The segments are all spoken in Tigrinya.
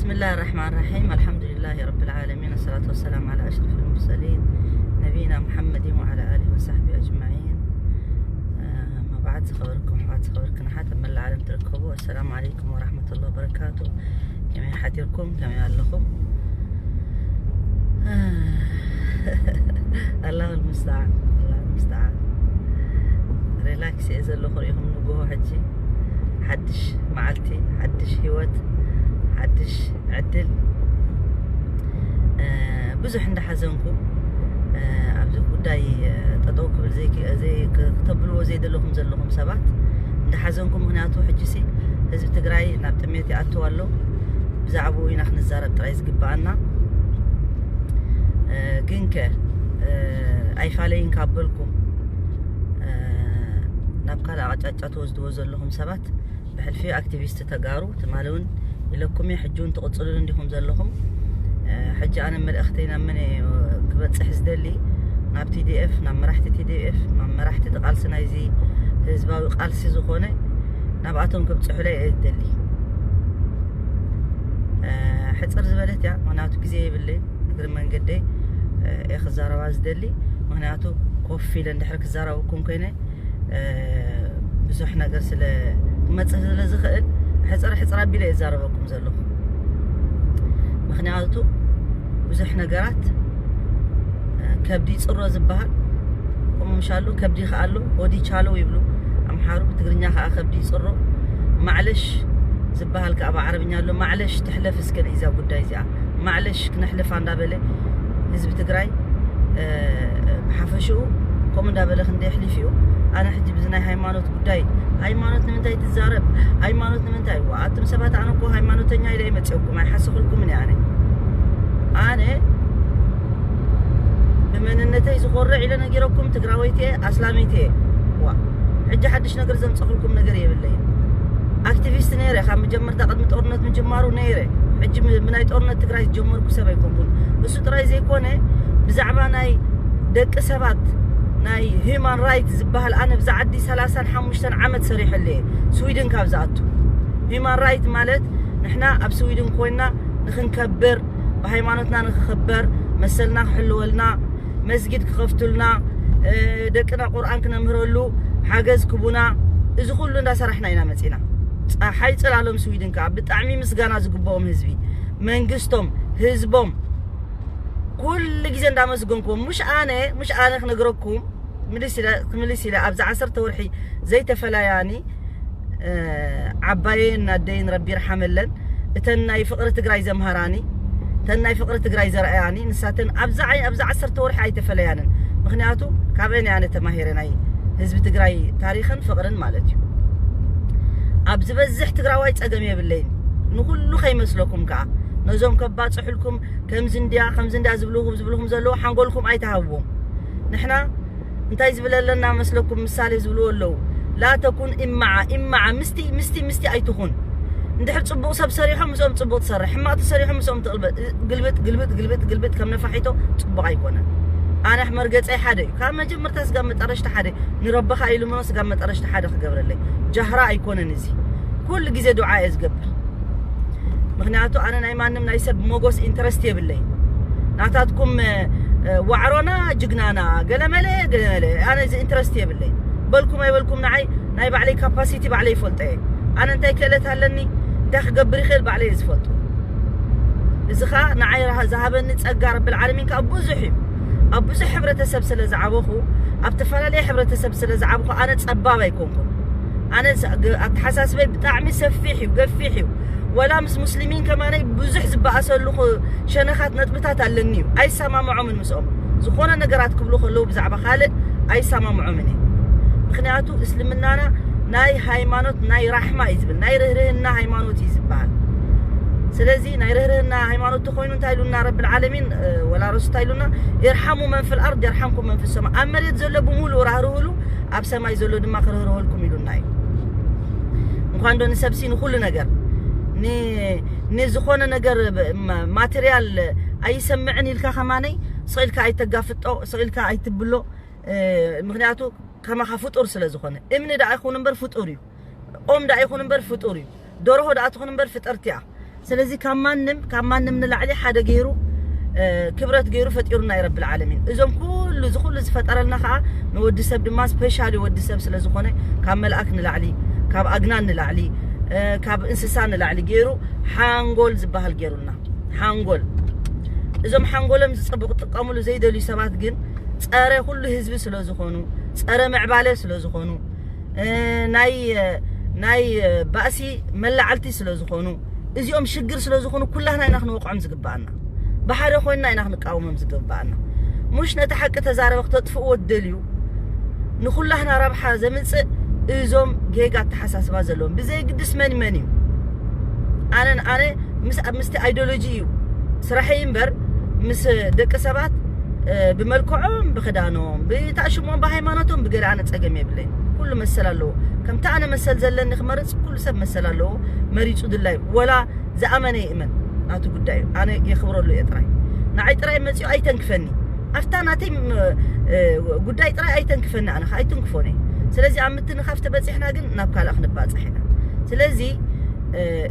بسم الله الرحمن الرحيم. الحمد لله رب العالمين. الصلاة والسلام على أشرف المرسلين نبينا محمد وعلى آله وصحبه أجمعين. أما بعد، ዝኸበርኩም ኣሕዋት፣ ዝኸበርክን ኣሓት ኣብ መላእ ዓለም ትርከቡ፣ السلام عليكم ورحمة الله وبركاته. ከመይ ሓዲርኩም? ከመይ ኣለኹም? الله المستعان، الله المستعان. ሪላክስ እየ ዘለኹ። ሪኢኹም ንግሆ ሕጂ ሓድሽ መዓልቲ፣ ሓድሽ ህይወት፣ ሓድሽ ዕድል። እ፣ ብዙሕ እንዳሓዘንኩ፣ እ፣ ኣብዚ ጉዳይ፣ እ፣ ጠጠው ክብል ዘይክ-፣ ዘይ-፣ ክ-፣ ክተብልዎ ዘይደለኹም ዘለኹም ሰባት እንዳሓዘንኩ፣ ምኽንያቱ ሕጂሲ ህዝቢ ትግራይ ናብ ጥሜት ይኣትው ኣሎ። ብዛዕባኡ ኢና ክንዛረብ ጥራይ ዝግብኣና። እ፣ ግንከ፣ እ፣ ኣይፋለይን ካብ በልኩም፣ እ፣ ናብ ካልእ ኣቕጫጫ ትወስድዎ ዘለኹም ሰባት፣ ብሕልፊ ኣክቲቪስት ተጋሩ ትማሊ እውን ኢለኩም እየ፣ ሕጂ እውን ትቕፅሉሉ እንዲኹም ዘለኹም። እ፣ ሕጂ ኣነ መልእኽተይ ናብ መን እየ ክበፅሕ ዝደሊ? ናብ ቲ ዲ ኤፍ፣ ናብ መራሕቲ ቲ ዲ ኤፍ፣ ናብ መራሕቲ ቃልሲ ናይዚ ህዝባዊ ቃልሲ ዝኾነ ናብኣቶም ክብፅሑለይ እየ ዝደሊ። እ፣ ሕፅር ዝበለት እያ፣ ምኽንያቱ ግዜ የብለይ። እግሪ መንገደይ፣ እ፣ እየ ክዛረባ ዝደሊ፣ ምኽንያቱ ኮፍ ኢለ እንድሕር ክዛረበኩም ኮይነ፣ እ፣ ብዙሕ ነገር ስለ ክመፅእ ስለ ዝኽእል፣ ሕፅር ሕፅር ኣቢለ እየ ዝዛረበኩም ዘለኹ። ምኽንያቱ ብዙሕ ነገራት፣ እ፣ ከብዲ ይፅሮ ዝበሃል፣ ከምኡ ምሻሉ ከብዲ ይኽኣሎ፣ ሆድ ይቻለው ይብሉ ኣምሓሩ፣ ብትግርኛ ከዓ ከብዲ ይፅሮ። ማዕለሽ ዝበሃል ከዓ ብዓረብኛ ኣሎ። ማዕለሽ ትሕለፍ እስከ እዛ ጉዳይ እዚኣ፣ ማዕለሽ ክነሕልፋ እንዳበለ ህዝቢ ትግራይ፣ እ፣ ብሓፈሽኡ ከምኡ እንዳበለ ክንደይ ኣሕሊፉ እዩ። ኣነ ሕጂ ብዚ ናይ ሃይማኖት ጉዳይ፣ ሃይማኖት ንምንታይ ትዛረብ? ሃይማኖት ንምንታይ? ዋ፣ ኣቱም ሰባት፣ ኣነ እኮ ሃይማኖተኛ ኢለ ይመፅኦኩም፣ ኣይሓሰኹልኩምን እየ ኣነ። ኣነ ብመንነተይ ዝኾርዕ ኢለ ነጊረኩም፣ ትግራወይቲ እየ፣ ኣስላመይቲ እየ። ዋ፣ ሕጂ ሓድሽ ነገር ዘምፀኹልኩም ነገር የብለይን። ኣክቲቪስት ነይረ፣ ካብ መጀመርታ ቅድሚ ጦርነት ምጅማሩ ነይረ። ሕጂ ም-፣ ብናይ ጦርነት ትግራይ ዝጀመርኩ ሰብ ኣይኮንኩን። እሱ ጥራይ ዘይኮነ፣ ብዛዕባ ናይ ደቂ ሰባት ናይ ሂዩማን ራይት ዝበሃል፣ ኣነ ብዛ ዓዲ ሰላሳን ሓሙሽተን ዓመት ሰሪሐሉ እየ፣ ስዊድን ካብ ዝኣቱ። ሂዩማን ራይት ማለት ንሕና ኣብ ስዊድን ኮይና ንኽንከብር፣ ብሃይማኖትና ንኽኽበር፣ መሰልና ክሕልወልና፣ መስጊድ ክኸፍቱልና፣ እ፣ ደቅና ቁርኣን ክነምህረሉ ሓገዝ ክቡና፣ እዚ ኩሉ እንዳሰራሕና ኢና መፂና። ፀሓይ ፅላሎም ስዊድን ከዓ ብጣዕሚ ምስጋና ዝግብኦም ህዝቢ፣ መንግስቶም፣ ህዝቦም፣ ኩሉ ግዜ እንዳመስገንኩዎም። ሙሽ ኣነ፣ ሙሽ ኣነ ክነግረኩም፣ ምልስ ኢለ፣ ክምልስ ኢለ፣ ኣብዚ ዓሰርተ ወርሒ ዘይተፈላያኒ፣ እ፣ ዓባየን ኣደይን ረቢ ይርሓመለን። እተን ናይ ፍቕሪ ትግራይ ዘምሃራኒ፣ እተን ናይ ፍቕሪ ትግራይ ዘርኣያኒ፣ ንሳተን ኣብዛ ዓይ-፣ ኣብዛ ዓሰርተ ወርሒ ኣይተፈለያንን። ምኽንያቱ ካብአን እየ ኣነ ተማሂረ ናይ ህዝቢ ትግራይ ታሪኽን ፍቕርን ማለት እዩ። ኣብ ዝበዝሕ ትግራዋይ ጸገም የብለይን። ንኹሉ ከይመስለኩም ከዓ፣ ነዞም ከባጽሑልኩም ከምዚ እንድያ፣ ከምዚ እንድያ ዝብልኹም፣ ዝብልኹም ዘለዉ ሓንጎልኩም ኣይትሃብዎም። ንሕና እንታይ ዝብል ኣለና መስለኩም? ምሳሌ ዝብልዎ ኣለዉ። ላ ተኩን ኢማዓ፣ ኢማዓ ምስቲ፣ ምስቲ፣ ምስቲ ኣይትኹን። እንድሕር ጽቡቕ ሰብ ሰሪሖም ምስኦም ጽቡቕ ትሰርሕ፣ ሕማቕ ተሰሪሖም ምስኦም ትቕልበጥ። ግልብጥ፣ ግልብጥ፣ ግልብጥ፣ ግልብጥ ከም ነፋሒቶ ጽቡቕ ኣይኮነን። ኣነ መርገጸይ ሓደ እዩ። ካብ መጀመርታ ስጋብ መጠረሽታ ሓደ፣ ንረብኻ ኢሉ ምኖ ስጋብ መጠረሽታ ሓደ ክገብረለይ። ጃህራ ኣይኮነን እዚ። ኩሉ ግዜ ዱዓ እየ ዝገብር። ምኽንያቱ ኣነ ናይ ማንም ናይ ሰብ ሞጎስ ኢንተረስት የብለይ። ናታትኩም፣ እ፣ እ፣ ዋዕሮና ጅግናና ገለመለ ገለመለ ኣነ እዚ ኢንተረስት የብለይ። በልኩም ኣይበልኩም ንዓይ ናይ ባዕለይ ካፓሲቲ ባዕለይ ይፈልጦ እየ። ኣነ እንታይ ክእለት ኣለኒ፣ እንታይ ክገብር ይኽእል ባዕለይ እየ ዝፈልጦ። እዚ ኸኣ ንዓይ ረሃ-፣ ዝሃበኒ ጸጋ ረብል ዓለሚን ከኣ ብዙሕ እዩ። ኣብ ብዙሕ ሕብረተሰብ ስለ ዝዓበኹ፣ ኣብ ተፈላለየ ሕብረተሰብ ስለ ዝዓበኹ ኣነ ጸባብ ኣይኮንኩን። ኣነ ስ-፣ ግ-፣ ኣተሓሳስበይ ብጣዕሚ ሰፊሕ እዩ፣ ገፊሕ እዩ። ወላ ምስ ሙስሊሚን ከማነይ ብዙሕ ዝበኣሰሉ ኽ-፣ ሸነኻት ነጥብታት ኣለኒ እዩ። ኣይሰማምዖምን ምስኦም። ዝኾነ ነገራት ክብሉ ከለዉ ብዛዕባ ካልእ ኣይሰማምዖምን እየ። ምኽንያቱ እስልምናና ናይ ሃይማኖት ናይ ራሕማ እዩ ዝብል፣ ናይ ርህርህና ሃይማኖት እዩ ዝበሃል። ስለዚ ናይ ርህርህና ሃይማኖት ተኾይኑ እንታይ ኢሉና ረብል ዓለሚን፣ እ፣ ወላ ረሱ እንታይ ኢሉና? ኢርሓሙ መን ፊል ኣርድ የርሓምኩም መን ፊ ሰማ። ኣብ መሬት ዘሎ ብምሉኡ ራህርህሉ፣ ኣብ ሰማይ ዘሎ ድማ ክርህርህልኩም ኢሉና እዩ። እንኳን ዶ ንሰብሲ ንኹሉ ነገር፣ ን-፣ ንዝኾነ ነገር ብ-፣ ማ-፣ ማቴሪያል ኣይሰምዕን ኢልካ ከማነይ ስቕ ኢልካ ኣይተጋፍጦ፣ ስቕ ኢልካ ኣይትብሎ። እ፣ ምኽንያቱ ከማኻ ፍጡር ስለ ዝኾነ። እምኒ ደኣ ይኹን እምበር ፍጡር እዩ። ኦም ደኣ ይኹን እምበር ፍጡር እዩ። ደርሆ ደኣ ትኹን እምበር ፍጥርቲ እያ። ስለዚ ካብ ማንም ካብ ማንም ንላዕሊ ሓደ ገይሩ ክብረት ገይሩ ፈጢሩና ይረብል ዓለሚን። እዞም ኩሉ እዚ ኩሉ ዝፈጠረልና ከዓ ንወዲ ሰብ ድማ ስፔሻሊ ወዲ ሰብ ስለ ዝኾነ ካብ መልኣክ ንላዕሊ ካብ ኣግናን ንላዕሊ ካብ እንስሳ ንላዕሊ ገይሩ ሓንጎል ዝበሃል ገይሩልና። ሓንጎል እዞም ሓንጎሎም ዝፀቡ ክጥቀምሉ ዘይደልዩ ሰባት ግን ፀረ ኩሉ ህዝቢ ስለ ዝኾኑ፣ ፀረ ምዕባለ ስለ ዝኾኑ፣ ናይ ናይ ባእሲ መላዓልቲ ስለ ዝኾኑ፣ እዚኦም ሽግር ስለ ዝኾኑ ኩላህና ኢና ክንወቕዖም ዝግባኣና። ብሓደ ኮይንና ኢና ክንቃወሞም ዝግባኣና። ሙሽ ነቲ ሓቂ ተዛረበ ክተጥፍእዎ ትደልዩ ንኩላህና ረብሓ ዘምፅእ እዞም ጌጋ ኣተሓሳስባ ዘለዎም ብዘይግድስ መን መን እዩ። ኣነን ኣነ ምስ ምስቲ ኣይዲዮሎጂ እዩ ስራሐይ እምበር ምስ ደቂ ሰባት ብመልክዖም ብክዳኖም ብታሽሞም ብሃይማኖቶም ብገለ ኣነ ፀገም የብለይ። ኩሉ መሰል ኣለዎ። ከምቲ ኣነ መሰል ዘለኒ ክመርፅ ኩሉ ሰብ መሰል ኣለዎ። መሪፁ ድላይ ወላ ዝኣመነ ይእመን ናቱ ጉዳይ እዩ። ኣነ የኽብረሉ እየ ጥራይ። ንዓይ ጥራይ መፂኡ ኣይተንክፈኒ። ኣብታ ናተይ ጉዳይ ጥራይ ኣይተንክፈኒ። ኣነ ኣይትንክፎኒ። ስለዚ ኣብ ምትንኻፍ ተበፂሕና ግን ናብ ካልእ ክንባፅሕ ኢና። ስለዚ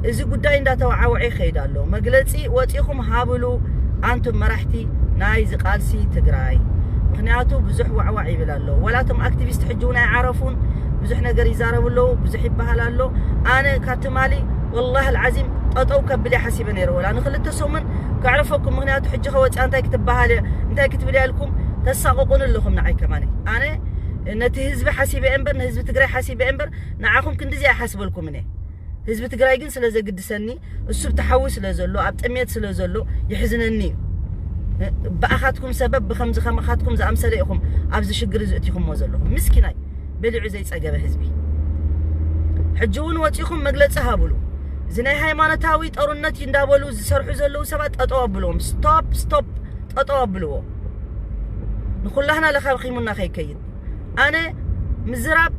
እዚ ጉዳይ እንዳተወዓወዐ ይኸይድ ኣሎ። መግለፂ ወፂኹም ሃብሉ ኣንቱም መራሕቲ ናይዚ ቃልሲ ትግራይ። ምክንያቱ ብዙሕ ዋዕዋዕ ይብል ኣሎ። ወላ እቶም ኣክቲቪስት ሕጂ እውን ኣይዓረፉን። ብዙሕ ነገር ይዛረቡ ኣለዉ። ብዙሕ ይበሃል ኣሎ። ኣነ ካብ ትማሊ ወላሂ ኣልዓዚም ጠጠው ከብል እየ ሓሲበ ነይረ። ወላ ንክልተ ሰሙን ከዕረፈኩም። ምክንያቱ ሕጂ ከወፅያ እንታይ ክትበሃል እየ እንታይ ክትብል እያ ኢልኩም ተሳቕቑን ኣለኹም። ንዓይ ከማነ ኣነ ነቲ ህዝቢ ሓሲበ እየ እምበር ንህዝቢ ትግራይ ሓሲበ እየ እምበር ንዓኹም ክንድዚ ኣይሓስበልኩምን እየ። ህዝቢ ትግራይ ግን ስለ ዘግድሰኒ እሱ ብተሓዊ ስለ ዘሎ ኣብ ጥሜት ስለ ዘሎ ይሕዝነኒ እዩ። ብኣኻትኩም ሰበብ ብከምዚ ከማኻትኩም ዝኣምሰለ ኢኹም ኣብዚ ሽግር እዚ እቲኹምዎ ዘለኹም ምስኪናይ በሊዑ ዘይፀገበ ህዝቢ። ሕጂ እውን ወፂኹም መግለፂ ሃብሉ። እዚ ናይ ሃይማኖታዊ ጦርነት እዩ እንዳበሉ ዝሰርሑ ዘለዉ ሰባት ጠጠው ኣብልዎም። ስቶፕ ስቶፕ ጠጠው ኣብልዎ። ንኩላህና ለኻብኺሙና ከይከይድ ኣነ ምዝራብ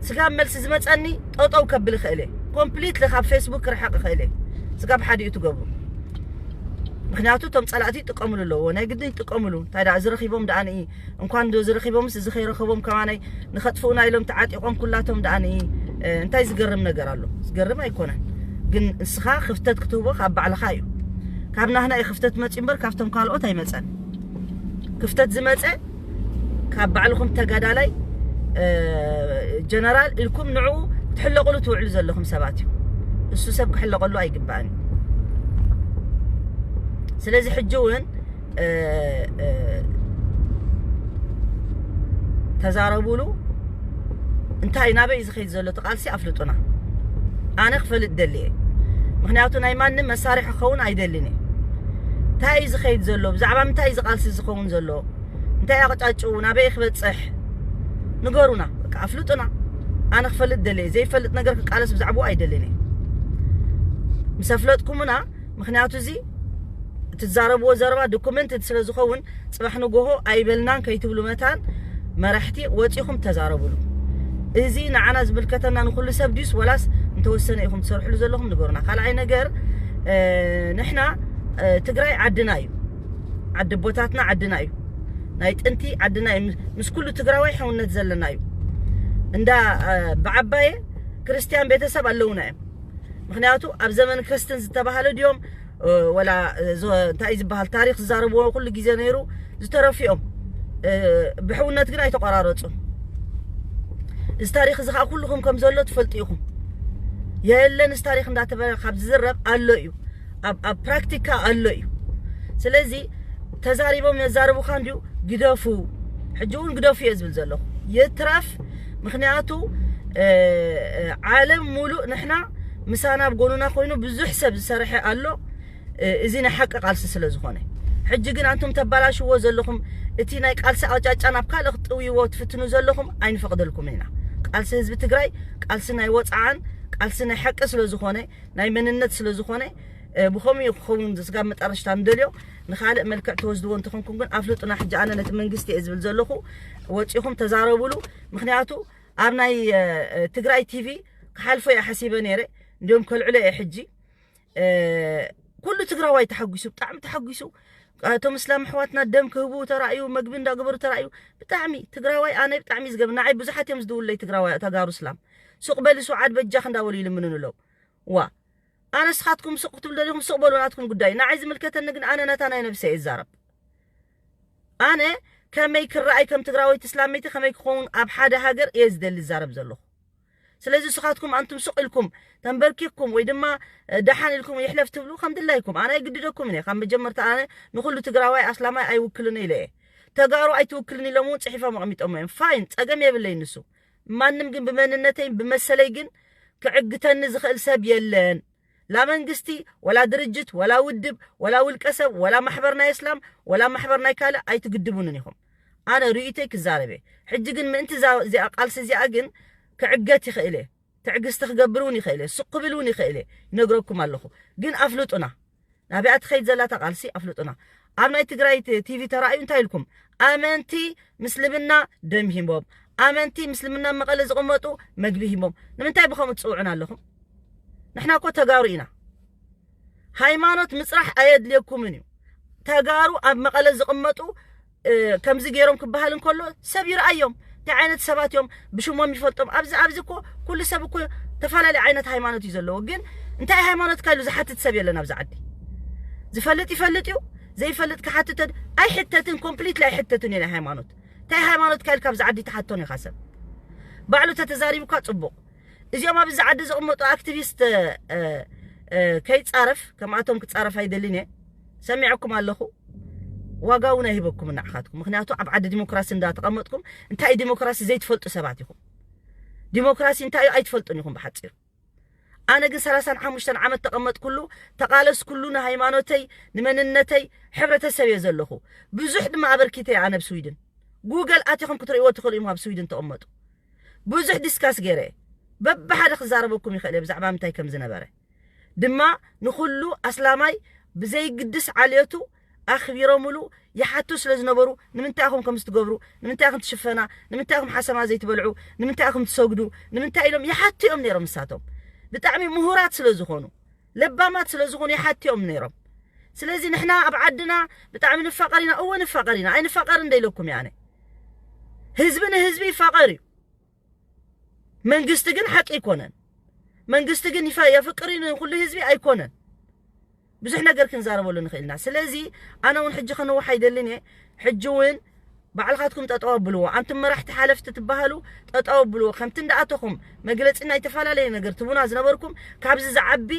ስጋብ መልሲ ዝመፀኒ ጠጠው ከብል ይኽእል እየ። ኮምፕሊትሊ ካብ ፌስቡክ ክርሕቕ ይኽእል እየ። ስጋብ ሓዲኡ ትገብሩ። ምክንያቱ እቶም ፀላእቲ ይጥቀምሉ ኣለዎ። ናይ ግድን ይጥቀምሉ። እንታይ ደኣ ዝረኺቦም ደኣ ንኢ እንኳን ዶ ዝረኺቦምስ እዚ ከይረኸቦም ከማናይ ንኸጥፍኡና ኢሎም ተዓጢቖም ኩላቶም ደኣ ንኢ እንታይ ዝገርም ነገር ኣሎ? ዝገርም ኣይኮነን። ግን ንስኻ ክፍተት ክትህቦ ካብ ባዕልኻ እዩ። ካብ ናህና እዩ ክፍተት መፂኡ እምበር ካብቶም ካልኦት ኣይመፀን። ክፍተት ዝመፀ ካብ ባዕልኹም ተጋዳላይ ጀነራል ኢልኩም ንዕኡ ክትሕለቕሉ ትውዕሉ ዘለኹም ሰባት እዩ። እሱ ሰብ ክሕለቐሉ ኣይግባእን እዩ። ስለዚ ሕጂ እውን ተዛረቡሉ። እንታይ ናበይ ዝኸይድ ዘሎ እቲ ቃልሲ ኣፍልጡና። ኣነ ክፈልጥ ደልየ። ምክንያቱ ናይ ማንም መሳርሒ ክኸውን ኣይደልን እየ። እንታይ እዩ ዝኸይድ ዘሎ? ብዛዕባ ምንታይ እዩ ዝቃልሲ ዝኸውን ዘሎ? እንታይ ኣቕጫጭው ናበይ ክበፅሕ ንገሩና። በቃ ኣፍልጡና። ኣነ ክፈልጥ ደልየ። ዘይፈልጥ ነገር ክቃለስ ብዛዕባኡ ኣይደልን እየ። ምስ ኣፍለጥኩምና ምክንያቱ እዚ እትዛረብዎ ዘረባ ዶኩመንትድ ስለ ዝኸውን ፅባሕ ንጎሆ ኣይበልናን ከይትብሉ መታን መራሕቲ ወፂኹም ተዛረቡሉ። እዚ ንዓና ዝምልከተና ንኩሉ ሰብ ድዩስ ወላስ እንተወሰነ ኢኹም ትሰርሕሉ ዘለኹም ንገሩና። ካልኣይ ነገር ንሕና ትግራይ ዓድና እዩ። ዓዲ ቦታትና ዓድና እዩ። ናይ ጥንቲ ዓድና እዩ። ምስ ኩሉ ትግራዋይ ሕውነት ዘለና እዩ። እንዳ ብዓባየ ክርስትያን ቤተሰብ ኣለውና እዮም። ምክንያቱ ኣብ ዘመን ክርስትን ዝተባሃለ ድዮም ወላ እንታይ ዝበሃል ታሪክ ዝዛረብዎ ኩሉ ግዜ ነይሩ ዝተረፉ እዮም። ብሕውነት ግን ኣይተቆራረፁን። እዚ ታሪክ እዚ ከዓ ኩልኹም ከም ዘሎ ትፈልጡ ኢኹም። የለን እዚ ታሪክ እንዳተበለ ካብ ዝዝረብ ኣሎ እዩ። ኣብ ፕራክቲካ ኣሎ እዩ። ስለዚ ተዛሪቦም የዛርቡካ እንዲዩ ግደፉ። ሕጂ እውን ግደፉ እየ ዝብል ዘለኹ። ይትረፍ። ምክንያቱ ዓለም ሙሉእ ንሕና ምሳና ኣብ ጎኑና ኮይኑ ብዙሕ ሰብ ዝሰርሐ ኣሎ። እዚ ናይ ሓቂ ቃልሲ ስለ ዝኾነ ሕጂ ግን ኣንቱም ተባላሽዎ ዘለኹም እቲ ናይ ቃልሲ ኣቅጫጫ ናብ ካልእ ክትጥውይዎ ትፍትኑ ዘለኹም ኣይንፈቅደልኩም ኢና። ቃልሲ ህዝቢ ትግራይ ቃልሲ ናይ ወፅዓን ቃልሲ ናይ ሓቂ ስለ ዝኾነ ናይ መንነት ስለ ዝኾነ ብኸምኡ እዩ ክኸውን ስጋብ መጠረሽታ ንደልዮ። ንኻልእ መልክዕ ተወስድዎ እንተኾንኩም ግን ኣፍልጡና። ሕጂ ኣነ ነቲ መንግስቲ እየ ዝብል ዘለኹ። ወፂኹም ተዛረቡሉ። ምክንያቱ ኣብ ናይ ትግራይ ቲቪ ክሓልፎ እየ ሓሲበ ነይረ። እንዲዮም ከልዕሎ እየ ሕጂ። ኩሉ ትግራዋይ ተሓጒሱ፣ ብጣዕሚ ተሓጒሱ። እቶም እስላም ኣሕዋትና ደም ክህቡ ተራእዩ፣ መግቢ እንዳገበሩ ተራእዩ። ብጣዕሚ ትግራዋይ ኣነ ብጣዕሚ ዝገብ ንዓይ ብዙሓት እዮም ዝድውለይ ትግራዋይ ተጋሩ እስላም ሱቅ በሊ ሱዓድ በጃኽ እንዳበሉ ይልምኑን ኣለዉ። ዋ ኣነ ንስኻትኩም ስቕ ክትብሉ ደሊኹም ስቕ በሉ፣ ናትኩም ጉዳይ። ንዓይ ዝምልከተኒ ግን ኣነ ነታ ናይ ነብሰይ እዛረብ። ኣነ ከመይ ክረኣይ ከም ትግራወይቲ እስላመይቲ ከመይ ክኸውን ኣብ ሓደ ሃገር እየ ዝደሊ ዝዛረብ ዘለኹ። ስለዚ ንስኻትኩም ኣንቱም ስቕ ኢልኩም ተንበርኪኩም ወይ ድማ ደሓን ኢልኩም ይሕለፍ ትብሉ ከም ድላይኩም። ኣነ ኣይግድደኩም እየ። ካብ መጀመርታ ኣነ ንኹሉ ትግራዋይ ኣስላማይ ኣይውክልን ኢለ እየ። ተጋሩ ኣይትውክልን ኢሎም እውን ፅሒፎም ኣቕሚጦም እዮም። ፋይን፣ ፀገም የብለይ ንሱ። ማንም ግን ብመንነተይ ብመሰለይ ግን ክዕግተኒ ዝኽእል ሰብ የለን። ላ መንግስቲ፣ ወላ ድርጅት፣ ወላ ውድብ፣ ወላ ውልቀ ሰብ፣ ወላ ማሕበር ናይ እስላም፣ ወላ ማሕበር ናይ ካልእ ኣይትግድቡንን ኢኹም። ኣነ ርእይቶይ ክዛረብ እየ። ሕጂ ግን ምእንቲ እዛ እዚኣ ቃልሲ እዚኣ ግን ክዕገት ይኽእል እየ። ትዕግስቲ ክገብር እውን ይኽእል እየ። ስቕ ክብል እውን ይኽእል እየ። ይነግረኩም ኣለኹ። ግን ኣፍልጡና። ናብኣ ትኸይድ ዘላ እታ ቃልሲ ኣፍልጡና። ኣብ ናይ ትግራይ ቲቪ ተራእዩ እንታይ ኢልኩም? ኣመንቲ ምስልምና ደም ሂቦም፣ ኣመንቲ ምስልምና መቐለ ዝቕመጡ መግቢ ሂቦም። ንምንታይ ብኸምኡ ትፅውዑና ኣለኹም? ንሕና እኮ ተጋሩ ኢና። ሃይማኖት ምፅራሕ ኣየድልየኩምን እዩ። ተጋሩ ኣብ መቐለ ዝቕመጡ ከምዚ ገይሮም ክበሃል እንከሎ ሰብ ይርኣዮም። እንታይ ዓይነት ሰባት እዮም? ብሽሞም ይፈልጦም። ኣብዚ ኣብዚ እኮ ኩሉ ሰብ እኮ ተፈላለየ ዓይነት ሃይማኖት እዩ ዘለዎ። ግን እንታይ ሃይማኖትካ ኢሉ ዝሓትት ሰብ የለን ኣብዚ ዓዲ። ዝፈልጥ ይፈልጥ እዩ፣ ዘይፈልጥ ክሓትት ኣይሕተትን። ኮምፕሊትሊ ኣይሕተትን እዩ ናይ ሃይማኖት። እንታይ ሃይማኖትካ ኢልካ ኣብዚ ዓዲ ትሓቶን ኢኻ ሰብ። ባዕሉ ተተዛሪቡካ ፅቡቕ። እዚኦም ኣብዚ ዓዲ ዝቕመጡ ኣክቲቪስት ከይፃረፍ፣ ከምኣቶም ክፃረፍ ኣይደልን እየ። ሰሚዐኩም ኣለኹ። ዋጋ እውን ኣይህበኩም ንዓኻትኩም። ምክንያቱ ኣብ ዓዲ ዲሞክራሲ እንዳተቐመጥኩም እንታይ ዲሞክራሲ ዘይትፈልጡ ሰባት ኢኹም። ዲሞክራሲ እንታይ እዩ ኣይትፈልጡን ኢኹም ብሓፂሩ። ኣነ ግን ሰላሳን ሓሙሽተን ዓመት ተቐመጥኩሉ፣ ተቓለስኩሉ፣ ንሃይማኖተይ፣ ንመንነተይ፣ ሕብረተሰብ እየ ዘለኹ። ብዙሕ ድማ ኣበርኪተ እየ ኣነ ኣብ ስዊድን። ጉገል ኣቲኹም ክትርእይዎ ትኽእሉ ኢኹም ኣብ ስዊድን ተቐመጡ። ብዙሕ ዲስካስ ገይረ እየ። በብሓደ ክዛረበኩም ይኽእል እየ ብዛዕባ ምንታይ ከም ዝነበረ። ድማ ንኹሉ ኣስላማይ ብዘይግድስ ዓልየቱ ኣኽቢሮምሉ ይሓቱ ስለ ዝነበሩ፣ ንምንታይ ኢኹም ከምዚ ትገብሩ? ንምንታይ ኢኹም ትሽፈና? ንምንታይ ኢኹም ሓሰማ ዘይትበልዑ? ንምንታይ ኢኹም ትሰግዱ? ንምንታይ ኢሎም ይሓቱ እዮም ነይሮም። ንሳቶም ብጣዕሚ ምሁራት ስለ ዝኾኑ፣ ለባማት ስለ ዝኾኑ ይሓቱ እዮም ነይሮም። ስለዚ ንሕና ኣብ ዓድና ብጣዕሚ ንፋቐር ኢና። እወ ንፋቐር ኢና። ኣይንፋቐር እንደ ኢለኩም እየ ኣነ። ህዝቢ ንህዝቢ ይፋቐር እዩ። መንግስቲ ግን ሓቂ ኣይኮነን። መንግስቲ ግን ይፈ-፣ የፍቅር እዩ ንኹሉ ህዝቢ ኣይኮነን። ብዙሕ ነገር ክንዛረበሉ ንኽእል ኢና። ስለዚ ኣነ እውን ሕጂ ከነውሕ ኣይደልን እየ። ሕጂ እውን ባዕልኻትኩም ጠጠው ኣብልዎ። ኣንቱም መራሕቲ ሓለፍቲ ትበሃሉ ጠጠው ኣብልዎ። ከምቲ እንዳኣተኹም መግለጺ ናይ ተፈላለየ ነገር ትቡና ዝነበርኩም ካብዚ ዝዓቢ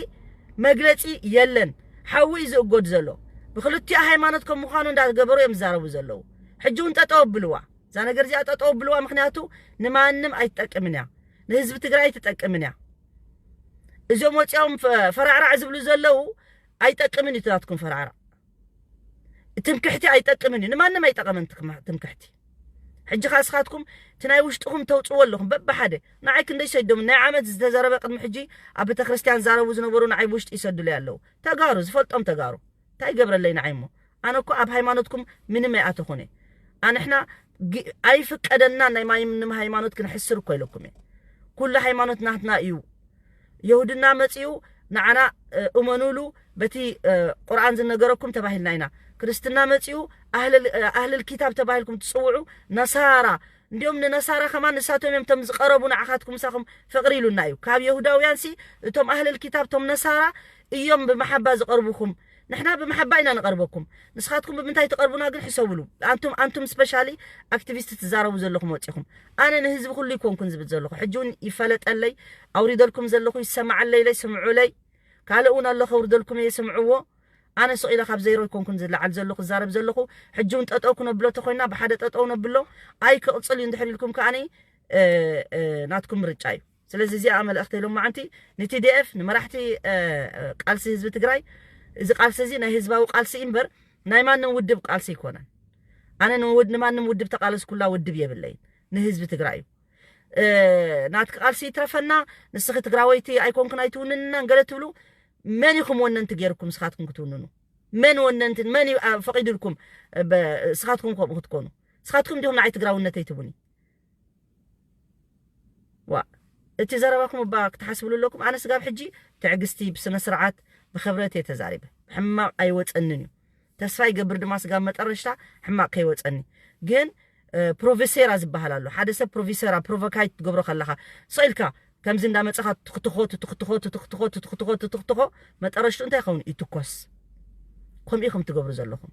መግለጺ የለን። ሓዊ እዩ ዝእጎድ ዘሎ። ብክልቲኡ ሃይማኖት ከም ምዃኑ እንዳገበሩ እዮም ዝዛረቡ ዘለዉ። ሕጂ እውን ጠጠው ኣብልዋ። እዛ ነገር እዚኣ ጠጠው ኣብልዋ። ምክንያቱ ንማንም ኣይትጠቅምን እያ። ንህዝቢ ትግራይ ኣይትጠቅምን እያ። እዚኦም ወፂኦም ፈ-፣ ፈራዕራዕ ዝብሉ ዘለዉ ኣይጠቅምን እዩ። ናትኩም ፈራዕራዕ ትምክሕቲ ኣይጠቅምን እዩ። ንማንም ኣይጠቀመን ትክም-፣ ትምክሕቲ። ሕጂ ኸዓ ንስኻትኩም እቲ ናይ ውሽጥኹም ተውፅዎ ኣለኹም በብሓደ። ንዓይ ክንደይ ሰዶም ናይ ዓመት ዝተዘረበ ቅድሚ ሕጂ ኣብ ቤተክርስትያን ዛረቡ ዝነበሩ ንዓይ ብውሽጢ ይሰዱለይ ኣለዉ። ተጋሩ፣ ዝፈልጦም ተጋሩ። እንታይ ይገብረለይ ንዓይ እሞ? ኣነ እኮ ኣብ ሃይማኖትኩም ምንም ኣይኣተኹን እየ። ኣንሕና ግ-፣ ኣይፍቀደና ናይ ማንም ሃይማኖት ክንሕስር እኮ ኢለኩም እየ። ኩሉ ሃይማኖት ናትና እዩ። የሁድና መጺኡ ንዓና፣ እ፣ እመኑሉ በቲ፣ እ፣ ቁርኣን ዝነገረኩም ተባሂልና ኢና። ክርስትና መጺኡ ኣህለል-፣ እ፣ ኣህለል ኪታብ ተባሂልኩም ትጽውዑ ነሳራ። እንዲኦም ንነሳራ ከማን ንሳቶም እዮም እቶም ዝቐረቡ ንዓኻትኩም ምሳኹም ፍቕሪ ኢሉና እዩ። ካብ የሁዳውያንሲ እቶም ኣህለል ኪታብ እቶም ነሳራ እዮም ብመሓባ ዝቐርቡኹም። ንሕና ብመሓባ ኢና ንቐርበኩም። ንስኻትኩም ብምንታይ ትቐርቡና ግን ሕሰቡሉ። ኣንቱም፣ ኣንቱም ስፔሻሊ ኣክቲቪስት ትዛረቡ ዘለኹም ወጺኹም። ኣነ ንህዝቢ ኩሉ ይኮንኩን ዝብል ዘለኹ። ሕጂ እውን ይፈለጠለይ፣ ኣውሪደልኩም ዘለኹ ይሰማዓለይ ኢለይ ስምዑለይ። ካልእ እውን ኣሎ ከውርደልኩም እየ ስምዕዎ። ኣነ ስቕ ኢለ ካብ ዜሮ ይኮንኩን ዝለዓል ዘለኹ፣ ዝዛረብ ዘለኹ። ሕጂ እውን ጠጠው ክነብሎ ተኾይና ብሓደ ጠጠው ነብሎ። ኣይ ክቕጽል እዩ እንድሕር ኢልኩም ከኣኒ፣ እ፣ እ፣ ናትኩም ምርጫ እዩ። ስለዚ እዚኣ መልእኽተይ ሎማዓንቲ ንቲዲኤፍ፣ ንመራሕቲ፣ እ፣ እ፣ ቃልሲ ህዝቢ ትግራይ፣ እዚ ቃልሲ እዚ ናይ ህዝባዊ ቃልሲ እዩ እምበር ናይ ማንም ውድብ ቃልሲ ኣይኮነን። ኣነ ንውድ-፣ ንማንም ውድብ ተቃለስኩላ ውድብ የብለይን። ንህዝቢ ትግራይ እዩ። እ፣ ናትኪ ቃልሲ ይትረፈና፣ ንስኺ ትግራወይቲ ኣይኮንክን ኣይትውንንናን ገለ ትብሉ፣ መን ኢኹም ወነንቲ ገይርኩም ንስኻትኩም ክትውንኑ? መን ወነንቲ፣ መን እዩ፣ አ፣ ፈቒዱልኩም፣ እ፣ በ-፣ ንስኻትኩም ከምኡ ክትኮኑ? ንስኻትኩም ዲኹም ንዓይ ትግራውነተይ ትቡኒ? ዋ፣ እቲ ዘረባኩም እባ ክትሓስብሉ ኣለኩም። ኣነ ስጋብ ሕጂ ትዕግስቲ፣ ብስነ ስርዓት፣ ብኽብረት እየ ተዛሪበ። ሕማቕ ኣይወፀንን እዩ። ተስፋ ይገብር ድማ ስጋብ መጠረሽታ ሕማቕ ከይወፀኒ። ግን፣ እ፣ ፕሮፌሴራ ዝበሃል ኣሎ። ሓደ ሰብ ፕሮፌሴራ ፕሮቮካይት ትገብሮ ከለኻ፣ ስቕ ኢልካ ከምዚ እንዳመጻኻ ትኽትኾ ትኽትኾ ትኽትኾ ትኽትኾ ትኽትኾ፣ መጠረሽቱ እንታይ ይኸውን? ይትኮስ። ከምኡ ኢኹም ትገብሩ ዘለኹም።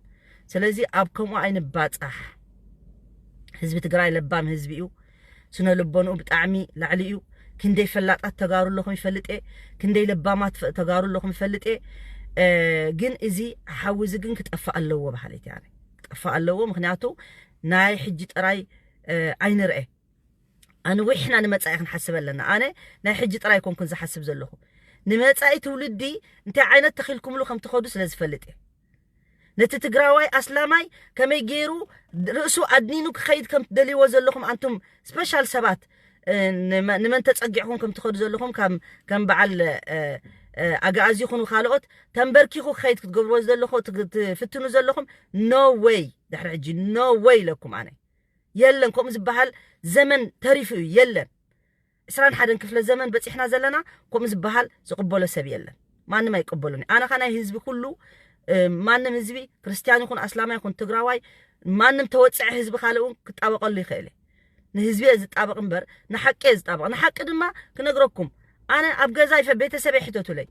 ስለዚ ኣብ ከምኡ ኣይንባጻሕ። ህዝቢ ትግራይ ለባም ህዝቢ እዩ። ስነ ልቦንኡ ብጣዕሚ ላዕሊ እዩ። ክንደይ ፈላጣት ተጋሩ ኣለኹም ይፈልጥ እየ። ክንደይ ለባማት ፈ- ተጋሩ ኣለኹም ይፈልጥ እየ። እ፣ ግን እዚ ሓዊ እዚ ግን ክጠፍእ ኣለዎ በሃሊት እየ ኣነ። ክጠፍእ ኣለዎ። ምክንያቱ ናይ ሕጂ ጥራይ እ፣ ኣይንርአ። ኣንዊሕና ንመጻኢ ክንሓስብ ኣለና። ኣነ ናይ ሕጂ ጥራይ ኣይኮንኩን ዝሓስብ ዘለኹ። ንመጻኢ ትውልዲ እንታይ ዓይነት ተኺልኩምሉ ከም ትኸዱ ስለ ዝፈልጥ እየ። ነቲ ትግራዋይ ኣስላማይ ከመይ ገይሩ ርእሱ ኣድኒኑ ክኸይድ ከም ትደልይዎ ዘለኹም ኣንቱም ስፔሻል ሰባት፣ እ፣ ንመ- ንመን ተጸጊዕኩም ከም ትኸዱ ዘለኹም ከም ከም በዓል እ፣ እ፣ ኣግኣዚ ይኹኑ ካልኦት ተንበርኪኹ ክኸይድ ክትገብርዎ ዘለኹ ትግ- ትፍትኑ ዘለኹም። ኖ ወይ። ድሕሪ ሕጂ ኖ ወይ ኢለኩም ኣነ። የለን ከምኡ ዝበሃል ዘመን ተሪፉ እዩ። የለን። ዕስራን ሓደን ክፍለ ዘመን በፂሕና ዘለና። ከምኡ ዝበሃል ዝቕበሎ ሰብ የለን። ማንም ኣይቀበሉን። ኣነ ኸ ናይ ህዝቢ ኩሉ እ፣ ማንም ህዝቢ ክርስቲያን ይኹን ኣስላማይ ይኹን ትግራዋይ ማንም ተወፅዐ ህዝቢ ካልእ እውን ክጣበቀሉ ይኽእል እየ። ንህዝቢ እየ ዝጣበቕ እምበር ንሓቂ እየ ዝጣበቕ። ንሓቂ ድማ ክነግረኩም ኣነ ኣብ ገዛ ይፈ ቤተሰብ ይሕተቱለይ።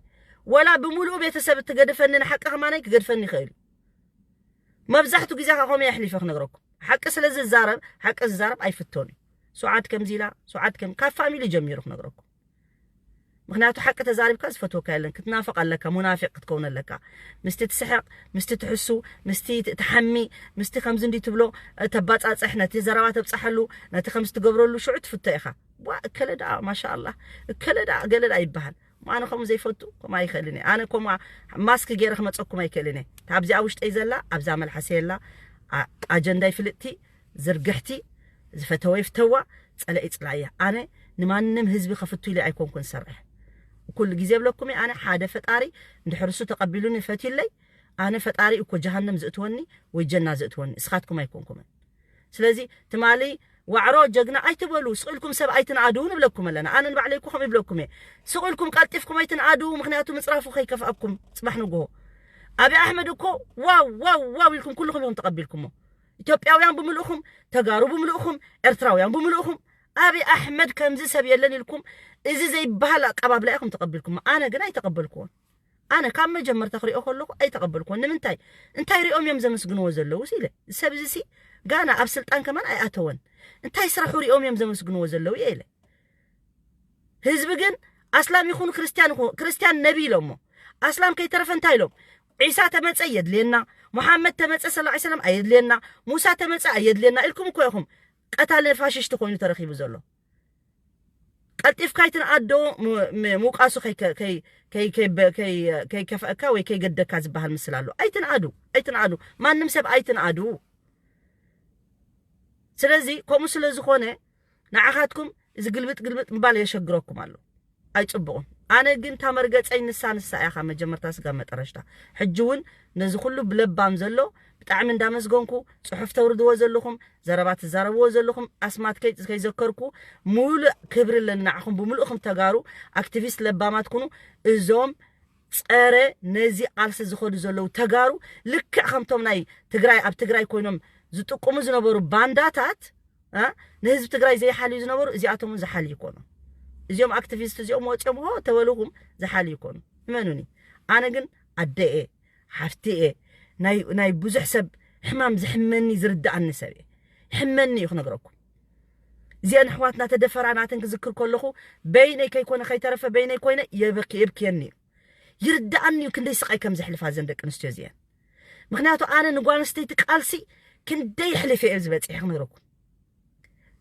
ወላ ብምሉኡ ቤተሰብ እትገድፈኒ ንሓቂ ከማነይ ክገድፈኒ ይኽእል እዩ። መብዛሕቱ ግዜ ከ ከምኡ የሕሊፈ ክነግረኩም። ሓቂ ስለ ዝዛረብ ሓቂ ዝዛረብ ኣይፍቶን እዩ። ሱዓድ ከምዚ ኢላ ሱዓድ ከም ካብ ፋሚሊ ጀሚሩ ክነግረኩም። ምክንያቱ ሓቂ ተዛሪብካ ዝፈትወካ የለን። ክትናፍቕ ኣለካ፣ ሙናፊቅ ክትከውን ኣለካ። ምስቲ ትስሕቕ፣ ምስቲ ትሕሱ፣ ምስቲ ት- ትሓሚ፣ ምስቲ ከምዚ እንዲ ትብሎ እ፣ ተባጻጽሕ፣ ነቲ ዘረባ ተብጻሓሉ፣ ነቲ ከምዚ ትገብረሉ ሽዑ ትፍቶ ኢኻ። ዋ እከለ ደኣ ማሻኣላ እከለ ደኣ ገለ ደኣ ይበሃል። ኣነ ከምኡ ዘይፈቱ ከምኡ ኣይኽእልን እየ። ኣነ ከምኡ ማስክ ገይረ ክመፀኩም ኣይክእልን እየ። ኣብዚኣ ውሽጠይ ዘላ ኣብዛ መልሓሰ የላ ኣ- ኣጀንዳይ ፍልጥቲ ዝርግሕቲ ዝፈተወ ይፍተዋ ጸለኢ ጽላያ። ኣነ ንማንም ህዝቢ ከፍቱ ኢለ ኣይኮንኩን ዝሰርሕ። ኩሉ ግዜ ብለኩም እየ ኣነ ሓደ ፈጣሪ እንድሕር እሱ ተቐቢሉኒ ፈትዩለይ ኣነ ፈጣሪ እኮ ጀሃነም ዝእትወኒ ወይ ጀና ዝእትወኒ እስኻትኩም ኣይኮንኩምን። ስለዚ ትማሊ ዋዕሮ ጀግና ኣይትበሉ ስቕ ኢልኩም ሰብ ኣይትንኣዱ ንብለኩም ኣለና። ኣነ ንባዕለይ እኮ ከምኡ ይብለኩም እየ። ስቕ ኢልኩም ቀልጢፍኩም ኣይትንኣዱ ምክንያቱ ምፅራፉ ከይከፍኣኩም ፅባሕ ንግሆ ኣብይ ኣሕመድ እኮ ዋው ዋው ዋው ኢልኩም ኩልኹም ኢኹም ተቐቢልኩሞ። ኢትዮጵያውያን ብምልእኹም፣ ተጋሩ ብምልእኹም፣ ኤርትራውያን ብምልእኹም ኣብይ ኣሕመድ ከምዚ ሰብ የለን ኢልኩም እዚ ዘይበሃል ኣቀባብላ ኢኹም ተቐቢልኩም። ኣነ ግን ኣይተቐበልኩዎን። ኣነ ካብ መጀመርታ ክሪኦ ከለኹ ኣይተቐበልኩዎን። ንምንታይ? እንታይ ሪኦም እዮም ዘመስግንዎ ዘለዉ ኢለ። ሰብ እዚ ሲ ጋና ኣብ ስልጣን ከማን ኣይኣተወን። እንታይ ስራሑ ሪኦም እዮም ዘመስግንዎ ዘለዉ ኢለ። ህዝቢ ግን ኣስላም ይኹን ክርስትያን ይኹን ክርስትያን ነቢ ኢሎሞ ኣስላም ከይተረፈ እንታይ ኢሎም? ዒሳ ተመፀ የድልየና፣ ሙሓመድ ተመፀ ሰለላሁ ዐለይሂ ወሰለም ኣየድልየና፣ ሙሳ ተመፀ ኣየድልየና ኢልኩም እኮ ኢኹም ቀታሊ ፋሽስት ኮይኑ ተረኺቡ ዘሎ። ቀልጢፍካ ኣይትንኣዶ ም- ም- ምውቃሱ ከይከ- ከይ- ከይ- ከይ- ከይ- ከይከፍአካ ወይ ከይገደካ ዝበሃል ምስል ኣሎ። ኣይትንኣዱ፣ ኣይትንኣዱ፣ ማንም ሰብ ኣይትንኣዱ። ስለዚ ከምኡ ስለ ዝኾነ ንዓኻትኩም እዚ ግልብጥ ግልብጥ ምባል የሸግረኩም ኣሎ። ኣይጽቡቕን። ኣነ ግን እታ መርገጸይ ንሳ ንሳ እያ ካብ መጀመርታ ስጋብ መጠረሽታ። ሕጂ እውን ነዚ ኩሉ ብለባም ዘሎ ብጣዕሚ እንዳመስገንኩ ጽሑፍ ተውርድዎ ዘለኹም ዘረባ ትዛረብዎ ዘለኹም ኣስማት ከይ- ከይዘከርኩ ሙሉእ ክብሪ ኣለኒ ንዓኹም ብምሉእኹም ተጋሩ ኣክቲቪስት ለባማት ኩኑ እዞም ጸረ ነዚ ቃልሲ ዝኸዱ ዘለዉ ተጋሩ ልክዕ ከምቶም ናይ ትግራይ ኣብ ትግራይ ኮይኖም ዝጥቁሙ ዝነበሩ ባንዳታት እ? ንህዝቢ ትግራይ ዘይሓልዩ ዝነበሩ እዚኣቶም እውን ዝሓልዩ ይኮኑ። እዚኦም ኣክቲቪስት እዚኦም ወፂኦም ሆ ተበልኹም ዝሓልዩ ይኮኑ። እመኑኒ ኣነ ግን ኣደ እየ ሓፍቲ እየ ናይ ብዙሕ ሰብ ሕማም ዝሕመኒ ዝርድኣኒ ሰብ እየ። ሕመኒ እዩ ክነግረኩም። እዚአን ኣሕዋትና ተደፈራ ናተን ክዝክር ከለኹ በይነይ ከይኮነ ከይተረፈ በይነይ ኮይነ የብክየኒ እዩ። ይርድኣኒ እዩ ክንደይ ስቃይ ከም ዘሕልፋ ዘን ደቂ ኣንስትዮ እዚአን። ምክንያቱ ኣነ ንጓል ኣንስተይቲ ቃልሲ ክንደይ ኣሕሊፈ እየ ዝበፅሐ ክነግረኩም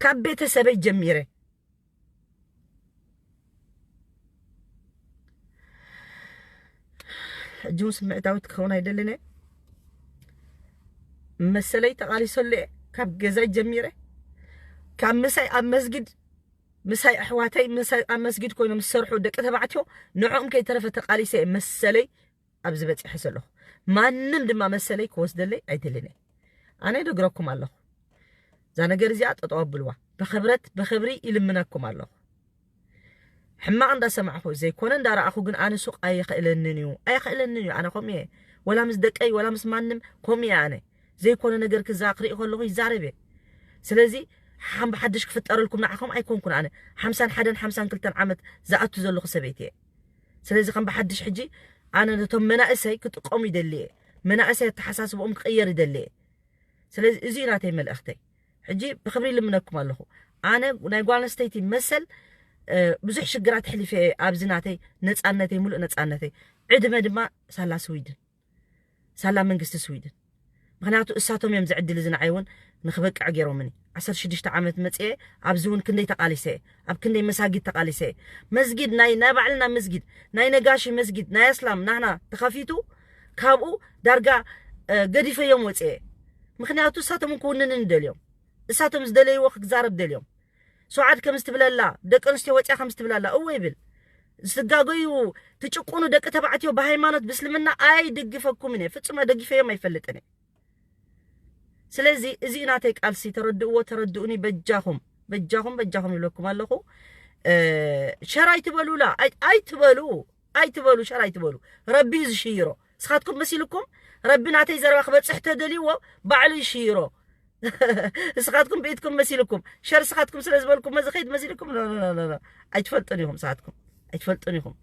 ካብ ቤተሰበይ ጀሚረ። ሕጂ እውን ስምዒታዊት ክኸውን ኣይደልን እየ። መሰለይ ተቓሊሰሉ እየ ካብ ገዛይ ጀሚረ ካብ ምሳይ ኣብ መስጊድ ምሳይ ኣሕዋተይ ምሳይ ኣብ መስጊድ ኮይኖም ዝሰርሑ ደቂ ተባዕትዮ ንዕኦም ከይተረፈ ተቓሊሰ እየ መሰለይ ኣብዚ በፂሐ ዘለኹ። ማንም ድማ መሰለይ ክወስደለይ ኣይደልን እየ። ኣነ ይነግረኩም ኣለኹ። እዛ ነገር እዚኣ ጠጠው ኣብልዋ። ብኽብረት ብኽብሪ ይልምነኩም ኣለኹ። ሕማቕ እንዳሰማዕኹ ዘይኮነ እንዳረኣኹ ግን ኣነ ሱቕ ኣየኽእለንን እዩ ኣየኽእለንን እዩ። ኣነ ከምኡ እየ። ወላ ምስ ደቀይ ወላ ምስ ማንም ከምኡ እየ። ኣነ ዘይኮነ ነገር ክዛ ክርኢ ከለኹ ይዛረብ እየ። ስለዚ ሓም ብሓድሽ ክፍጠረልኩም ንዓኹም ኣይኮንኩን። ኣነ ሓምሳን ሓደን ሓምሳን ክልተን ዓመት ዝኣቱ ዘለኹ ሰበይቲ እየ። ስለዚ ከም ብሓድሽ ሕጂ ኣነ ነቶም መናእሰይ ክጥቀሙ ይደሊ እየ። መናእሰይ ኣተሓሳስብኦም ክቕየር ይደሊ እየ። ስለዚ እዚ እዩ ናተይ መልእኽተይ። ሕጂ ብክብሪ ልምነኩም ኣለኹ። ኣነ ናይ ጓል ኣንስተይቲ መሰል ብዙሕ ሽግራት ሕሊፈ ኣብዚ ናተይ ነፃነተይ፣ ሙሉእ ነፃነተይ። ዕድመ ድማ ሳላ ስዊድን፣ ሳላ መንግስቲ ስዊድን። ምክንያቱ እሳቶም እዮም ዝዕድል እዚ ንዓይ እውን ንክበቅዕ ገይሮምኒ። ዓሰርተ ሽዱሽተ ዓመት መፅኤ ኣብዚ እውን ክንደይ ተቃሊሰ፣ ኣብ ክንደይ መሳጊድ ተቃሊሰ። መስጊድ ናይ ናይ ባዕልና መስጊድ፣ ናይ ነጋሺ መስጊድ፣ ናይ ኣስላም ናህና ተኸፊቱ፣ ካብኡ ዳርጋ ገዲፈዮም ወፅኤ። ምክንያቱ እሳቶም ክውንንን ደልዮም፣ እሳቶም ዝደለይዎ ክዛረብ ደልዮም። ሰዓድ ከም ዝትብለላ፣ ደቂ ኣንስትዮ ወፅያ ከም ዝትብላላ እወ ይብል። ዝትጋገዩ ትጭቁኑ ደቂ ተባዕትዮ ብሃይማኖት ብእስልምና ኣይድግፈኩምን እየ። ፍጹም ደግፈዮም ኣይፈልጥን እየ። ስለዚ እዚ ናተይ ቃልሲ ተረድእዎ፣ ተረድኡኒ በጃኹም፣ በጃኹም፣ በጃኹም ይብለኩም ኣለኹ። ሸር ኣይትበሉላ፣ ኣይትበሉ፣ ኣይትበሉ፣ ሸር ኣይትበሉ። ረቢ እዩ ዝሽይሮ። ንስኻትኩም መሲልኩም ረቢ ናተይ ዘረባ ክበፅሕ ተደልይዎ ባዕሉ ይሽይሮ። ንስኻትኩም ብኢድኩም መሲልኩም ሸር ንስኻትኩም ስለ ዝበልኩም ዝኸይድ መሲልኩም ኣይትፈልጡን ኢኹም። ንስኻትኩም ኣይትፈልጡን ኢኹም።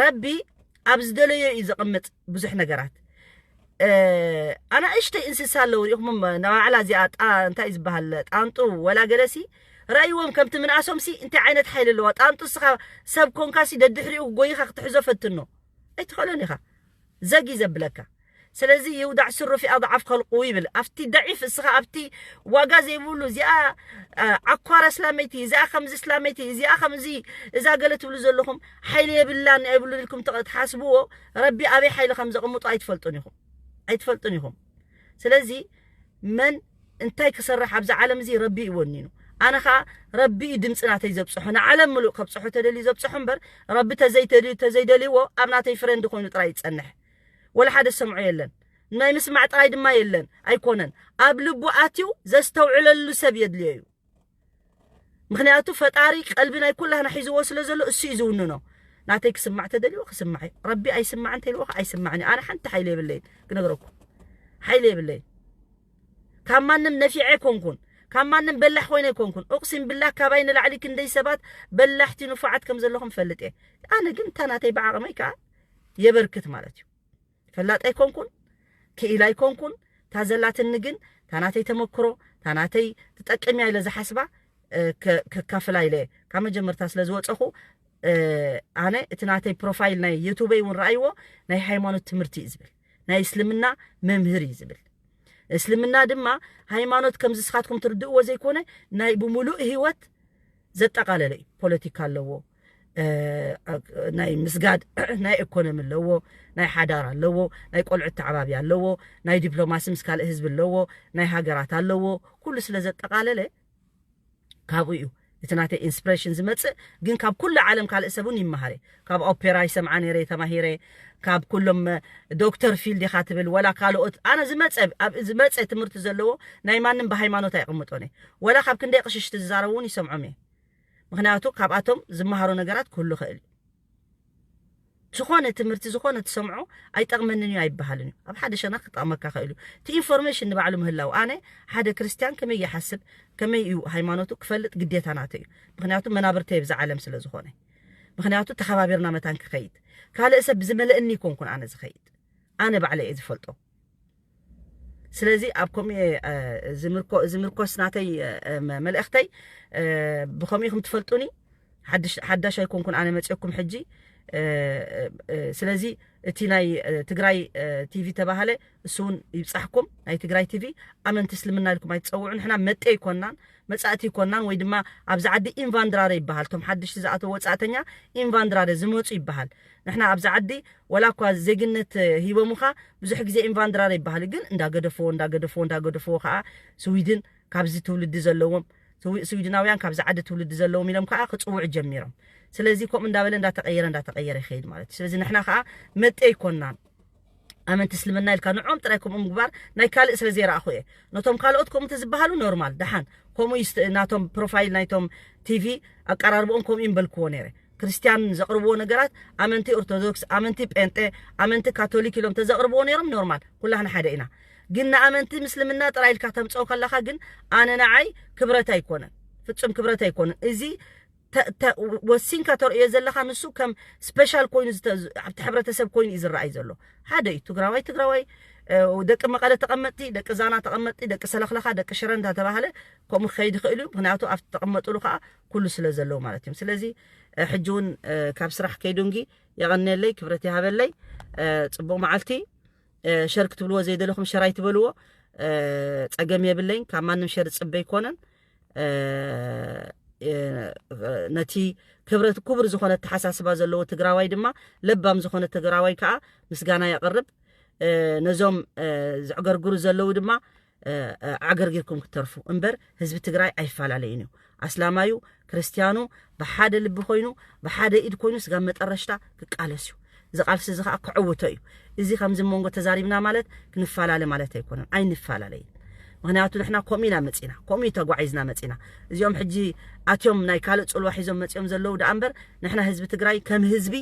ረቢ ኣብ ዝደለዮ እዩ ዘቐምጥ ብዙሕ ነገራት። ኣናእሽተይ እንስሳ ኣለዉ ሪኢኹም፣ ንባዕላ እዚኣ እንታይ ዝበሃል ጣንጡ ወላ ገለሲ ረእይዎም ከምቲ ምንኣሶምሲ እንታይ ዓይነት ሓይሊ ኣለዋ ጣንጡ። እስኻ ሰብ ኮንካሲ ደድሕሪኡ ጎይኻ ክትሕዞ ፈትኖ ኣይትኽእሎን ኢኻ። ዘጊ ዘብለካ። ስለዚ ይውዳዕ ስሩ ፊ ኣضዓፍ ከልቁ ይብል። ኣብቲ ደዒፍ እስኻ ኣብቲ ዋጋ ዘይብሉ እዚኣ ዓኳራ እስላመይቲ፣ እዚኣ ከምዚ እስላመይቲ፣ እዚኣ ከምዚ እዛ ገለ ትብሉ ዘለኹም ሓይሊ የብላን ኣይብሉን ኢልኩም ትሓስብዎ ረቢ ኣበይ ሓይሊ ከም ዘቕምጡ ኣይትፈልጡን ኢኹም። ኣይትፈልጡን ኢኹም። ስለዚ መን እንታይ ክሰርሕ ኣብዚ ዓለም እዚ ረቢ እዩ ወኒኑ። ኣነ ኸዓ ረቢ እዩ ድምፂ ናተይ ዘብፅሖ፣ ንዓለም ምሉእ ከብፅሖ ተደልዩ ዘብፅሖ እምበር ረቢ ተዘይተልዩ ተዘይደልይዎ ኣብ ናተይ ፍሬንድ ኮይኑ ጥራይ ይፀንሕ። ወላ ሓደ ዝሰምዖ የለን። ናይ ምስማዕ ጥራይ ድማ የለን ኣይኮነን፣ ኣብ ልቡ ኣትዩ ዘስተውዕለሉ ሰብ የድልዮ እዩ። ምክንያቱ ፈጣሪ ቀልቢ ናይ ኩላህና ሒዝዎ ስለ ዘሎ እሱ እዩ ዝውንኖ። ናተይ ክስማዕ ተደልዎ ክስማዕ እዩ። ረቢ ኣይስማዕ እንተልዎ ኣይስማዕን እዩ። ኣነ ሓንቲ ሓይሊ የብለይን ክነግረኩም፣ ሓይሊ የብለይን። ካብ ማንም ነፊዐ ኣይኮንኩን፣ ካብ ማንም በላሕ ኮይነ ኣይኮንኩን። እቕሲም ብላህ ካባይ ንላዕሊ ክንደይ ሰባት በላሕቲ ንፉዓት ከም ዘለኹም ፈልጥ እየ። ኣነ ግን እታ ናተይ ብዓቕመይ ከዓ የበርክት ማለት እዩ። ፈላጥ ኣይኮንኩን፣ ክኢል ኣይኮንኩን። እታ ዘላትኒ ግን እታ ናተይ ተመክሮ፣ እታ ናተይ ትጠቅም እያ ኢለ ዝሓስባ ከካፍላ ኢለ ካብ መጀመርታ ስለ ዝወፀኹ ኣነ እቲ ናተይ ፕሮፋይል ናይ ዩቱበይ እውን ረኣይዎ ናይ ሃይማኖት ትምህርቲ እዩ ዝብል፣ ናይ እስልምና መምህር እዩ ዝብል። እስልምና ድማ ሃይማኖት ከምዚ ስኻትኩም ትርድእዎ ዘይኮነ ናይ ብምሉእ ህይወት ዘጠቓለለ እዩ። ፖለቲካ ኣለዎ፣ ናይ ምስጋድ ናይ ኢኮኖሚ ኣለዎ፣ ናይ ሓዳር ኣለዎ፣ ናይ ቆልዑ ተዓባቢ ኣለዎ፣ ናይ ዲፕሎማሲ ምስ ካልእ ህዝቢ ኣለዎ፣ ናይ ሃገራት ኣለዎ። ኩሉ ስለ ዘጠቓለለ ካብኡ እዩ እቲ ናተይ ኢንስፕሬሽን ዝመፅእ። ግን ካብ ኩሉ ዓለም ካልእ ሰብ እውን ይመሃር እየ። ካብ ኦፔራ ይሰምዓ ነይረ ተማሂረ፣ ካብ ኩሎም ዶክተር ፊልድ ኢኻ ትብል ወላ ካልኦት ኣነ ዝመፀ ኣብ ዝመፀ ትምህርቲ ዘለዎ ናይ ማንም ብሃይማኖት ኣይቕምጦን እየ። ወላ ካብ ክንደይ ቅሽሽቲ ዝዛረቡ እውን ይሰምዖም እየ። ምክንያቱ ካብኣቶም ዝመሃሮ ነገራት ክህሉ ይኽእል እዩ። ዝኾነ ትምህርቲ ዝኾነ ትሰምዖ ኣይጠቕመንን እዩ ኣይበሃልን እዩ። ኣብ ሓደ ሸነኽ ክጠቕመካ ይኽእል እዩ። እቲ ኢንፎርሜሽን ንባዕሉ ምህላው ኣነ ሓደ ክርስትያን ከመይ ይሓስብ ከመይ እዩ ሃይማኖቱ ክፈልጥ ግዴታ ናተይ እዩ። ምክንያቱ መናብርተይ ብዛ ዓለም ስለ ዝኾነ። ምክንያቱ ተኸባቢርና መታን ክኸይድ ካልእ ሰብ ብዝመለእኒ ይኮንኩን ኣነ ዝኸይድ ኣነ ባዕለ እየ ዝፈልጦ። ስለዚ ኣብ ከምኡ እየ ዝምርኮስ ናተይ መልእኽተይ ብከምኡ ኢኹም ትፈልጡኒ። ሓዳሽ ኣይኮንኩን ኣነ መፅእኩም ሕጂ። ስለዚ እቲ ናይ ትግራይ ቲቪ ተባሃለ እሱ እውን ይብፃሕኩም። ናይ ትግራይ ቲቪ ኣመንቲ እስልምና ኢልኩም ኣይትፀውዑ። ንሕና መጤ ኣይኮናን መፃእቲ ኣይኮናን ወይ ድማ ኣብዚ ዓዲ ኢንቫንድራረ ይበሃል። እቶም ሓድሽቲ ዝኣተው ወፃእተኛ ኢንቫንድራረ ዝመፁ ይበሃል። ንሕና ኣብዚ ዓዲ ወላ እኳ ዜግነት ሂቦምኻ ብዙሕ ግዜ ኢንቫንድራረ ይበሃል። ግን እንዳገደፍዎ እንዳገደፍዎ እንዳገደፍዎ ከዓ ስዊድን ካብዚ ትውልዲ ዘለዎም ስዊድናውያን ካብዚ ዓዲ ትውልዲ ዘለዎም ኢሎም ከዓ ክፅውዑ ጀሚሮም። ስለዚ ከምኡ እንዳበለ እንዳተቀየረ እንዳተቀየረ ይኸይድ ማለት እዩ። ስለዚ ንሕና ከዓ መጤ ኣይኮናን ኣመንቲ እስልምና ኢልካ ንዖም ጥራይ ከምኡ ምግባር ናይ ካልእ ስለ ዘይረኣኹ እየ። ነቶም ካልኦት ከምኡ ተዝበሃሉ ኖርማል ደሓን ከምኡ ናቶም ፕሮፋይል ናይቶም ቲቪ ኣቀራርብኦም ከምኡ ይምበልክዎ ነይረ። ክርስትያን ዘቕርብዎ ነገራት ኣመንቲ ኦርቶዶክስ ኣመንቲ ጴንጤ ኣመንቲ ካቶሊክ ኢሎም ተዘቕርብዎ ነይሮም ኖርማል ኩላህና ሓደ ኢና። ግን ንኣመንቲ ምስልምና ጥራይ ኢልካ ተምፅኦ ከለኻ ግን ኣነ ንዓይ ክብረት ኣይኮነን፣ ፍጹም ክብረት ኣይኮነን። እዚ ተ- ተ- ወሲንካ ተርእዮ ዘለኻ ንሱ ከም ስፔሻል ኮይኑ ዝተ- ኣብቲ ሕብረተሰብ ኮይኑ እዩ ዝረኣይ ዘሎ። ሓደ እዩ ትግራዋይ ትግራዋይ፣ እ፣ ደቂ መቐለ ተቐመጥቲ፣ ደቂ ዛና ተቐመጥቲ፣ ደቂ ሰለኽለኻ፣ ደቂ ሽረ እንዳተባሃለ ከምኡ ክኸይድ ይኽእል እዩ። ምክንያቱ ኣብቲ ተቐመጥሉ ከዓ ኩሉ ስለ ዘለዉ ማለት እዮም። ስለዚ እ፣ ሕጂ እውን እ፣ ካብ ስራሕ ከይዱንጊ የቐንየለይ፣ ክብረት ይሃበለይ። እ፣ ፅቡቕ መዓልቲ። እ፣ ሸር ክትብልዎ ዘይደለኹም ሸር ኣይትበልዎ። እ፣ ፀገም የብለይን፣ ካብ ማንም ሸር ዝፅበ ኣይኮነን። እ፣ እ፣ ነቲ ክብረት ክቡር ዝኾነ ኣተሓሳስባ ዘለዎ ትግራዋይ ድማ፣ ለባም ዝኾነ ትግራዋይ ከዓ ምስጋና የቕርብ። እ፣ ነዞም እ፣ ዘዕገርግሩ ዘለዉ ድማ እ፣ እ፣ ዓገርጊርኩም ክትተርፉ እምበር ህዝቢ ትግራይ ኣይፈላለይን እዩ። ኣስላማዩ ክርስትያኑ ብሓደ ልቢ ኮይኑ ብሓደ ኢድ ኮይኑ ስጋብ መጠረሽታ ክቃለስ እዩ። እዚ ቃልሲ እዚ ከዓ ክዕውቶ እዩ። እዚ ከምዚ መንጎ ተዛሪብና ማለት ክንፈላለ ማለት ኣይኮነን፣ ኣይንፈላለይን። ምክንያቱ ንሕና ከምኡ ኢና መፂና፣ ከምኡ እዩ ተጓዒዝና መፂና። እዚኦም ሕጂ ኣትዮም ናይ ካልእ ፅልዋ ሒዞም መፂኦም ዘለዉ ደኣ እምበር ንሕና ህዝቢ ትግራይ ከም ህዝቢ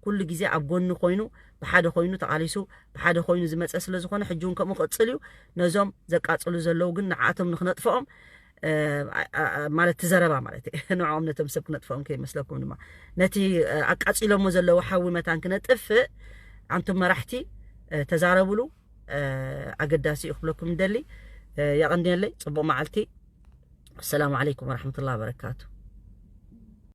ኩሉ ግዜ ኣብ ጎኒ ኮይኑ ብሓደ ኮይኑ ተቃሊሱ ብሓደ ኮይኑ ዝመፀ ስለ ዝኾነ ሕጂ እውን ከምኡ ክቕፅል እዩ። ነዞም ዘቃፅሉ ዘለዉ ግን ንዓኣቶም ንክነጥፍኦም እ፣ ኣ- ኣ- ማለት ትዘረባ ማለት እዩ። ንዕኦም ነቶም ሰብ ክነጥፍኦም ከይመስለኩም ድማ ነቲ እ፣ ኣቃፂሎሞ ዘለዉ ሓዊ መታን ክነጥፍእ ኣንቱም መራሕቲ እ፣ ተዛረብሉ። እ፣ ኣገዳሲ እዩ ክብለኩም ደሊ። እ፣ የቐንየለይ። ፅቡቕ መዓልቲ። ኣሰላሙ ዓለይኩም ወረሕመቱላሂ ወበረካቱ።